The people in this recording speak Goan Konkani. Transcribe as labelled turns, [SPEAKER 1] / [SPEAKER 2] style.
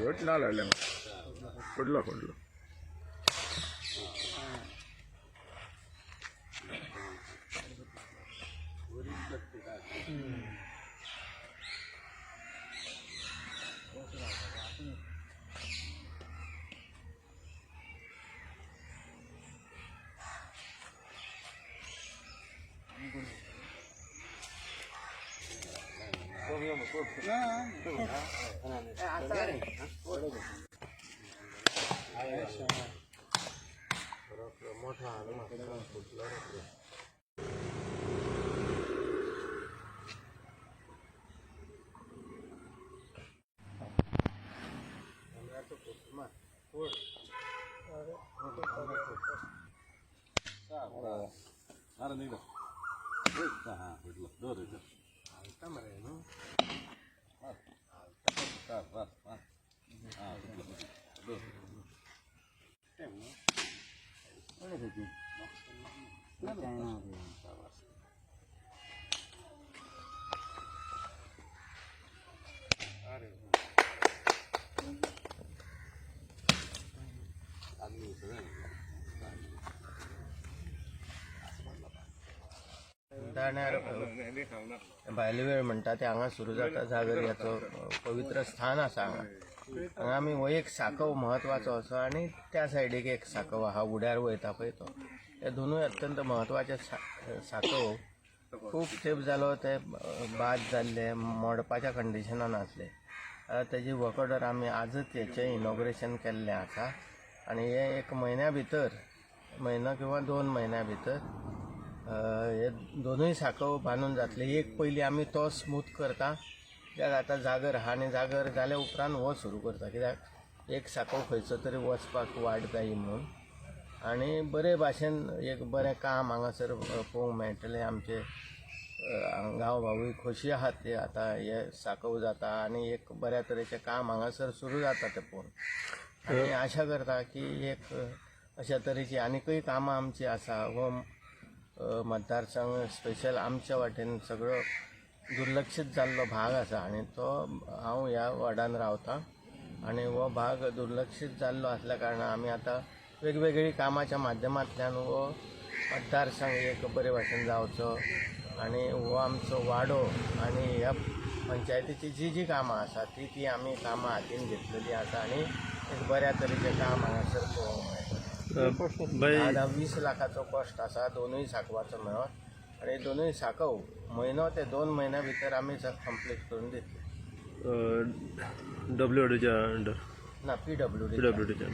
[SPEAKER 1] घट ना लागले पडलो पडलो.
[SPEAKER 2] दाण्यार भायले वेळ म्हणटा ते हांगा सुरू जाता. जागर ह्याचो पवित्र स्थान आसा हांगा. हांगा आमी हो एक सांकव म्हत्वाचो असो आनी त्या सायडीक एक सांकव आहा उड्यार वयता पळय तो. हे दोनूय अत्यंत म्हत्वाचे सांकव खूब तेंप जालो ते बाद जाल्ले, मोडपाच्या कंडिशनान आसले. आतां तेजी वर्क ऑर्डर आमी आजच हेचें इनॉग्रेशन केल्लें आसा आनी हे एक म्हयन्या भितर, म्हयनो किंवा 2 म्हयन्या भितर हे दोनूय सांकव बांदून जातले. एक पयलीं आमी तो स्मूथ करता, कित्याक आतां जागर आहा आनी जागर जाल्या उपरांत हो सुरू करता, कित्याक एक सांकव खंयचो तरी वचपाक वाट जायी म्हणून. आनी बरे भाशेन एक बरें काम हांगासर पळोवंक मेळटलें. आमचे गांव भावूय खोशी आहात ते आतां हे सांकव जाता आनी एक बऱ्या तरेचें काम हांगासर सुरू जाता तें पळोवन. आनी आशा करता की एक अशा तरेची आनीकय कामां आमची आसा. हो मतदारसंघ स्पेशल आमच्या वाटेन सगळो दुर्लक्षीत जाल्लो भाग आसा आनी तो हांव ह्या वॉर्डान रावता आनी हो भाग दुर्लक्षीत जाल्लो आसल्या कारणान आमी आतां वेगवेगळी कामाच्या माध्यमांतल्यान हो मतदारसंघ एक बरे भाशेन जावचो आनी हो आमचो वाडो आनी ह्या पंचायतीची जी जी कामां आसा ती ती आमी कामां हातीन घेतलेली आसा आनी एक बऱ्या तरेचें काम हांगासर पळोवंक मेळटा. 10-20 लाखाचो कॉस्ट आसा दोनूय सांकवाचो मेळोन आनी दोनूय सांकव म्हयनो ते 2 म्हयन्या भितर आमी कंप्लीट करून दितले.
[SPEAKER 3] डब्ल्यू डीच्या अंडर
[SPEAKER 2] ना, PWD.
[SPEAKER 3] PWDच्या.